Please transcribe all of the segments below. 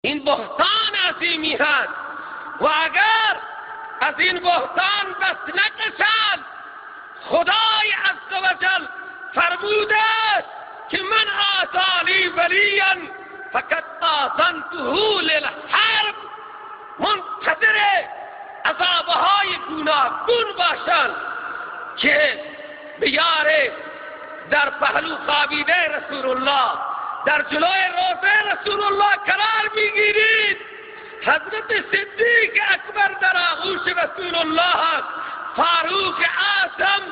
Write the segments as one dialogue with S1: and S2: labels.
S1: این بهتان عظیمی هست و اگر از این بهتان دست نکشند، خدای عزوجل فرموده است که من آتانی ولیا فقد آذنته للحرب. منتظر عذابهای گوناگون باشند که بیار در پهلو خوابیده رسول الله، در جلوی روضه رسول الله قرار میگیرید. حضرت صدیق اکبر در آغوش رسول الله است، فاروق اعظم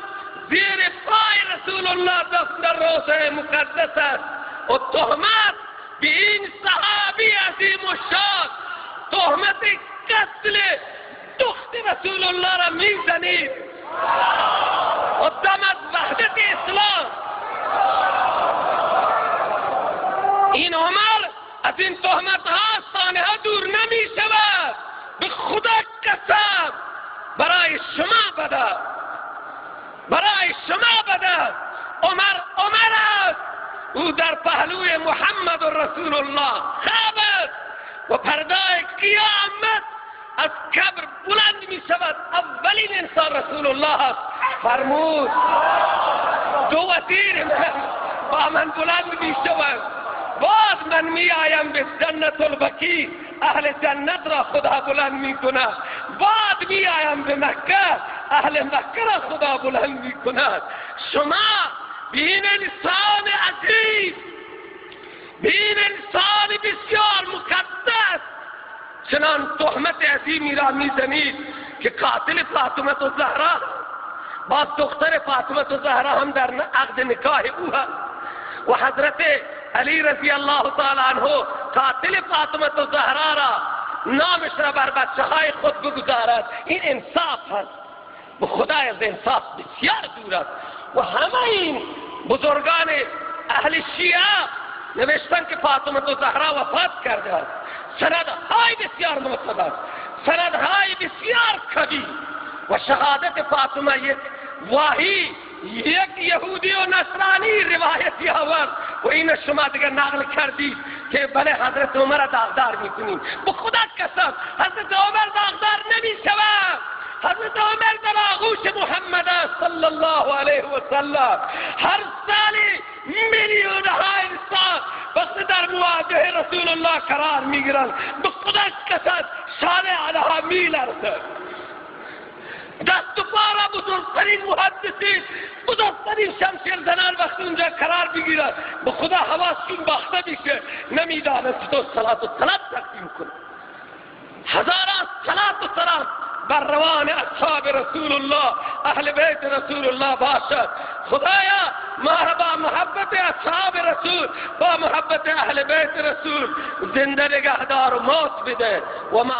S1: زیر پای رسول الله دست در روضه مقدس است و تهمت به این صحابی عظیم و شاد، تهمت قتل دخت رسول الله را میزنید و دم از وحدت اسلام. این عمر از این تهمت ها سانحه دور نمی شود. به خدا قسم برای شما بده، برای شما بده. عمر عمر است، او در پهلوی محمد رسول الله خواب است و پردای قیامت از قبر بلند می شود. اولین انسان رسول الله است. فرمود دو وزیر من با من بلند می شود، باز من می آیم به جنت البقیع، اهل جنت را خدا بلند می کند. بعد می آیم به مکه، اهل مکه را خدا بلند می کند. شما به این انسان عزیز، به این انسان بسیار مقدس چنان تهمت عظیمی را میزنید که قاتل فاطمه الزهرا، باز دختر فاطمه الزهرا هم در عقد نکاح او هست و حضرت علی رضی الله تعالی عنه قاتل فاطمه الزهرا را نامش را بر بچه های خود بگذارد. این انصاف هست. به خدای از انصاف بسیار دور است. و همه این بزرگان اهل شیعه نوشتن که فاطمه الزهرا وفات کرده است. سندهای بسیار معتبر، سندهای بسیار قوی و شهادت فاطمه یک واهی، یک یهودی و نصرانی روایتی آورد و این شما دیگر نقل کردید که بله حضرت عمر داغدار میکنیم. به خدا قسم حضرت عمر داغدار نمیشود. حضرت عمر در آغوش محمد است صلی الله علیه و سلم. هر سال میلیون ها انسان وقتی در مواجهه رسول الله قرار میگیرند، به خدا قسم شانه علیها میلرزد. دست و پا را بزرگترین محدثین، بزرگترین شمشیر زنان وقتی اونجا قرار بگیرند، به خدا حواسشون باخته میشه، نمیدانند چطور صلات و سلام تقدیم کنند. هزاران صلات و سلام بر روان اصحاب رسول الله، اهل بیت رسول الله باشد. خدایا ما را با محبت اصحاب رسول، با محبت اهل بیت رسول زنده نگهدار و موت بده. و ما